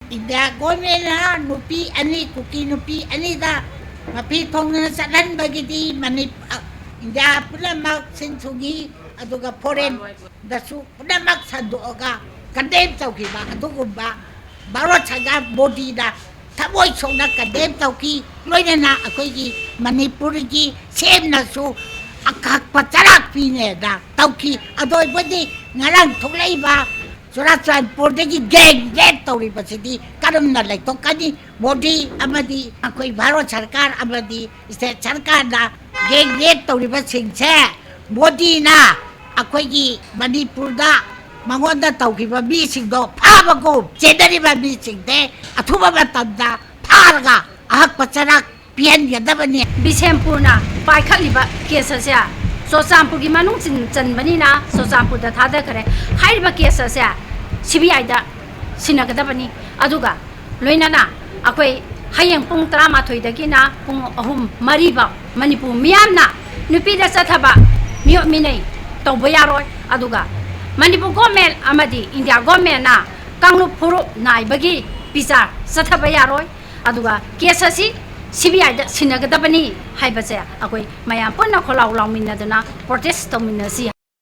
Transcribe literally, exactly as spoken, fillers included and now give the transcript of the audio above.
India ꯒꯣꯔꯃꯦꯟꯅ ꯅꯨꯄꯤ ꯑꯅꯤ, ꯀꯨꯀꯤ ꯅꯨꯄꯤ ꯑꯅꯤꯗ ꯃꯐꯤ ꯊꯣꯡꯗꯨꯅ ꯆꯠꯍꯟꯕꯒꯤꯗꯤ ꯃꯅꯤ-, ꯑ, ꯏꯟꯗꯤꯌꯥ ꯄꯨꯝꯅꯃꯛ ꯁꯤꯟ ꯊꯨꯡꯏ, ꯑꯗꯨꯒ ꯐꯣꯔꯦꯟꯗꯁꯨ ꯄꯨꯝꯅꯃꯛ ꯁꯟꯗꯣꯛꯑꯒ ꯀꯟꯗꯦꯝ ꯇꯧꯈꯤꯕ ꯑꯗꯨꯒꯨꯝꯕ ꯚꯥꯔꯠ ꯁꯔꯀꯥꯔ ꯃꯣꯗꯤꯅ ꯊꯃꯣꯏ ꯁꯣꯛꯅ ꯀꯟꯗꯦꯝ ꯇꯧꯈꯤ꯫ ꯂꯣꯏꯅꯅ ꯑꯩꯈꯣꯏꯒꯤ ꯃꯅꯤꯄꯨꯔꯒꯤ ꯁꯤ ꯑꯦꯝꯅꯁꯨ ꯑꯀꯛꯄ ꯆꯔꯥꯛ ꯄꯤꯅꯦꯅ ꯇꯧꯈꯤ꯫ ꯑꯗꯨ ꯑꯣꯏꯕꯗꯤ ꯉꯔꯥꯡ ꯊꯣꯛꯂꯛꯏꯕ ꯆꯨꯔꯥꯆꯥꯟꯄꯨꯔꯗꯒꯤ ꯒꯦꯡ ꯔꯦꯞ ꯇꯧꯔꯤꯕꯁꯤꯗꯤ ꯀꯔꯝꯅ ꯂꯩꯊꯣꯛꯀꯅꯤ? ꯃꯣꯗꯤ ꯑꯃꯗꯤ ꯑꯩꯈꯣꯏ ꯚꯥꯔꯠ ꯁꯔꯀꯥꯔ ꯑꯃꯗꯤ ꯁ꯭ꯇꯦꯠ ꯁꯔꯀꯥꯔꯅ ꯒꯦꯡ ꯔꯦꯞ ꯇꯧꯔꯤꯕꯁꯤꯡꯁꯦ ꯃꯣꯗꯤꯅ ꯑꯩꯈꯣꯏꯒꯤ ꯃꯅꯤꯄꯨꯔꯗ ꯃꯉꯣꯟꯗ ꯇꯧꯈꯤꯕ ꯃꯤꯁꯤꯡꯗꯣ ꯐꯥꯕꯒꯨꯝ, ꯆꯦꯟꯅꯔꯤꯕ ꯃꯤꯁꯤꯡꯁꯦ ꯑꯊꯨꯕ ꯃꯇꯝꯗ ꯐꯥꯔꯒ ꯑꯍꯛꯄ ꯆꯔꯥꯛ ꯄꯤꯍꯟꯒꯗꯕꯅꯤ꯫ ꯕꯤꯁꯦꯝꯄꯨꯔꯅ ꯄꯥꯏꯈꯠꯂꯤꯕ ꯀꯦꯁ ꯑꯁꯦ ꯆꯨꯔꯆꯥꯟꯄꯨꯔꯒꯤ ꯃꯅꯨꯡ ꯆꯟ-, ꯆꯟꯕꯅꯤꯅ ꯆꯨꯔꯆꯥꯟꯄꯨꯔꯗ ꯊꯥꯗꯈꯔꯦ꯫ ꯍꯥꯏꯔꯤꯕ ꯀꯦꯁ ꯑꯁꯦ ꯁꯤ ꯕꯤ ꯑꯥꯏꯗ ꯁꯤꯟꯅꯒꯗꯕꯅꯤ꯫ ꯑꯗꯨꯒ ꯂꯣꯏꯅꯅ ꯑꯩꯈꯣꯏ ꯍꯌꯦꯡ ꯄꯨꯡ ꯇꯔꯥꯃꯥꯊꯣꯏꯗꯒꯤꯅ ꯄꯨꯡ ꯑꯍꯨꯝ, ꯃꯔꯤꯐꯥꯎ ꯃꯅꯤꯄꯨꯔ ꯃꯤꯌꯥꯝꯅ ꯅꯨꯄꯤꯗ ꯆꯠꯊꯕ ꯃꯤꯑꯣꯠ ꯃꯤꯅꯩ ꯇꯧꯕ ꯌꯥꯔꯣꯏ꯫ ꯑꯗꯨꯒ ꯃꯅꯤꯄꯨꯔ ꯒꯣꯔꯃꯦꯟ ꯑꯃꯗꯤ ꯏꯟꯗꯤꯌꯥ ꯒꯣꯔꯃꯦꯟꯅ ꯀꯥꯡꯂꯨꯞ ꯐꯨꯔꯨꯞ ꯅꯥꯏꯕꯒꯤ ꯕꯤꯆꯥꯔ ꯆꯠꯊꯕ ꯌꯥꯔꯣꯏ꯫ ꯑꯗꯨꯒ ꯀꯦꯁ ꯑꯁꯤ ꯁꯤ ꯕꯤ ꯑꯥꯏꯗ ꯁꯤꯟꯅꯒꯗꯕꯅꯤ ꯍꯥꯏꯕꯁꯦ ꯑꯩꯈꯣꯏ ꯃꯌꯥꯝ ꯄꯨꯟꯅ ꯈꯣꯜꯂꯥꯎ ꯂꯥꯎꯃꯤꯟꯅꯗꯨꯅ ꯄ꯭ꯔꯣꯇꯦꯁ ꯇꯧꯃꯤꯟꯅꯁꯤ꯫